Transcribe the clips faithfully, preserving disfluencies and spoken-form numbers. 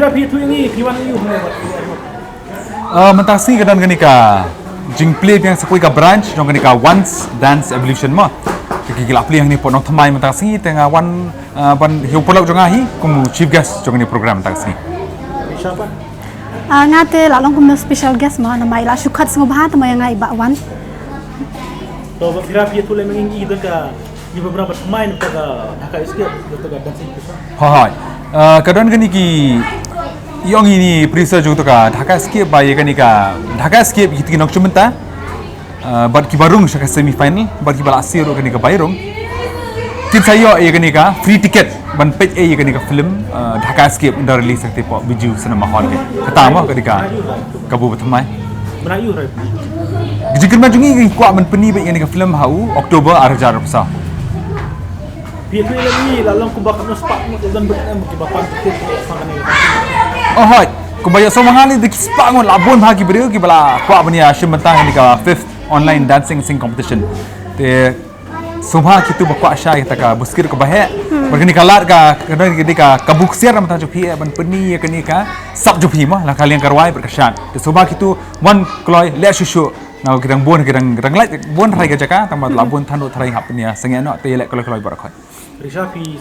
Phi tu yang ni, phi wan ni, phi wan. Ah, mynta sngi ka don kane ka jingplie biang sa kawei ka branch jong kane ka Once Dance Evolution mo. Ki ki la plie hangne pdeng thymmai mynta sngi te nga wan, ah, ban ïa u paralok jong nga hi kum u chief guest jong kane program mynta sngi. Siapa? Ah, nga te la long kum u special guest mo, namar i la shu khot sngewbha te mo ïa nga i ba wan. To ba phi ra phi tu le menging i don ka Ni beberapa pemain ka Dhaka Escape, ka dancing tu. Hoi. Uh, ka don kane ki ïong ini prisa jong tu ka Dhaka Escape ba ïa kane ka Dhaka Escape ki tiki nok chumenta. Uh, bad ki barung sha ka semi final, bad ki bala siro kane ka bairung. Kin sa ïoh ïa kane ka free ticket ban peit ïa kane ka film, uh, Dhaka Escape ynda release te pok Bijou Cinema Hall ke. Kata mo kane ka kabu betemai. Mena ïu rai. Ki jingkyrmen jong ngi ki kwah ban pyni bad ïa kane ka film ha u October ar hajar arphew saw. Phi tu ila ni la long kumba ka nos pak mo dan bad em ki ba pan tiket sang kane. Oh hoi. Kumba ïa so ma nga li da ki spah ngut la bun bha ki briew ki ba la kwah ban ïa shim bynta ha kane ka fifth online dancing sing competition. Te Sngewbha kito ba kwah shai kata ka buskit kaba heh. Bad kane ka lad ka, ka, ka, ka, ka buksiar namar ta jong phi eh ban pyni ïa kane ka sap jong phi mo, la ka liang ka rwai bad ka shad. Te sngewbha kito wan kloi leh shuh shuh. Na ki dang bun, ki dang, ki dang lait bun tharai ka jaka, tang ba la bun than ruh tharai hap pyni ïa sngewbha noh te leh kloi kloi baroh khoit. Risha phi,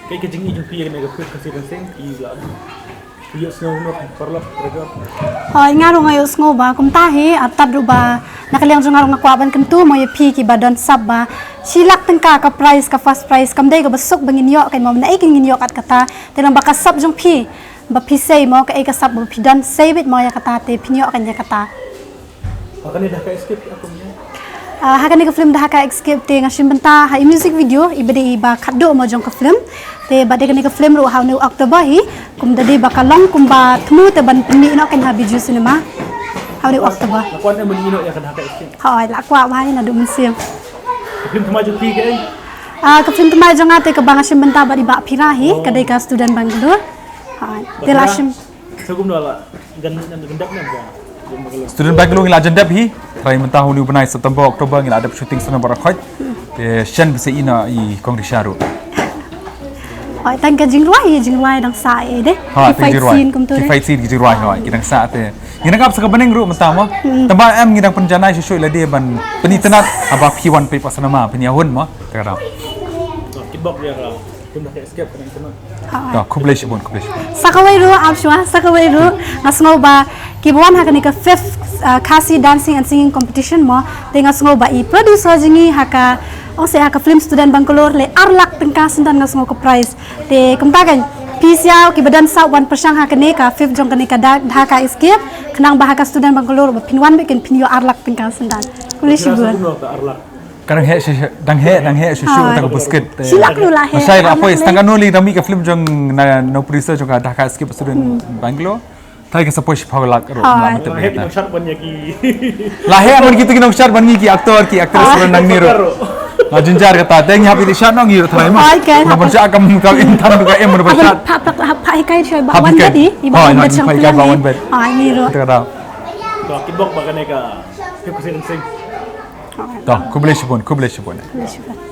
kaei ka jingïohi jong phi ïa kane ka fifth Khasi Dancing, phi la Hoi, nga ruh nga ïohsngew ba kumta hi, artat ruh ba na ka liang jong nga ruh nga kwah ban kyntu mo ïa phi ki ba don sap ba shi lak tyngka ka prize, ka first prize, kam dei kaba suk ba ngin ïoh, kan mo, na ei ngin ïoh kat kata. Te nang ba ka sap jong phi ba phi sei mo, kaei ka sap ba phi don, sei beit mo ïa kata, te phin ïoh kan ïa kata. Ha kane Dhaka Escape, ha kane ka film Dhaka Escape te nga shim bynta ha i music video i ba dei i ba khatduh mo jong ka film. Te ba dei kane ka film ruh ha une u October hi, kum da dei ba ka long kumba thmu te ban pynmih noh kan ha Bijou Cinema ha une u October. La kwah em ban ïoh ïa ka Dhaka Escape? Hoi, la kwah bha, naduh mynsiem. Ka film thymmai jong phi kaei? Ah, ka film thymmai jong nga te kaba nga shim bynta bad i Bah Phira hi, ka dei ka student Bangalore. Hoi, te la shim Student Bangalore ngi la jan dep hi. Trai mynta ha une u bnai September, October ngi la dep shooting sdang baroh khoit. Te shen bse ina i kong Risha ruh. Hoi, tang ka jingrwai, jingrwai dang sah eh de. Ha, ki fight scene kumtu de. Ki fight scene ki jingrwai hoi, ki dang sah te. Ngi dang ap sa ka bneng ruh mynta mo. Tang ba em ngi dang pynjanai shuh shuh ila de ban pyni tnat haba phi wan peit pa cinema, pynïahun mo. Te ka dang. Kitbok ïa ka. Khublei shibun, khublei shibun. Sa kawei ruh, ap shuwa, sa kawei ruh. Nga sngew ba ki ba wan ha kane ka fifth, uh, Khasi Dancing and Singing Competition mo. Te nga sngew ba i producer jong ngi ha ka, ong se ha ka film student Bangalore le ar lak tyngka syndon nga sngew ka prize. Te kumta kan, phi sha ki ba don sap wan pyrshang ha kane ka fifth jong kane ka Dhaka Escape. Khnang ba ha ka student Bangalore ba phin wan beit kan phin ïoh ar lak tyngka syndon. Khublei shibun. Ka dang heh shuh shuh, dang heh, dang heh shuh shuh, ah, kata ka buskit. Shi lak ruh la heh. Mashai la poi, tang kano lei dang mih ka film jong na, na producer jong ka Dhaka Escape Student Bangalore. Thai ka sa poi shiphew lak ruh. La mete. La heh man kito ki nongshad ban ngi ki actor, ki actress ban nang ni ruh. La jynjar kata, te ngi hap ïa shad nong ngi ruh tharai ma. Ban shad kam kam in tham ka em ban shad. Pha pha pha hikai shoi ba wan bet i ba wan bet shang pha hikai ba wan bet. Ai ni ruh. Kata kata. To kitbok ba kane ka. To, khublei shibun, khublei shibun.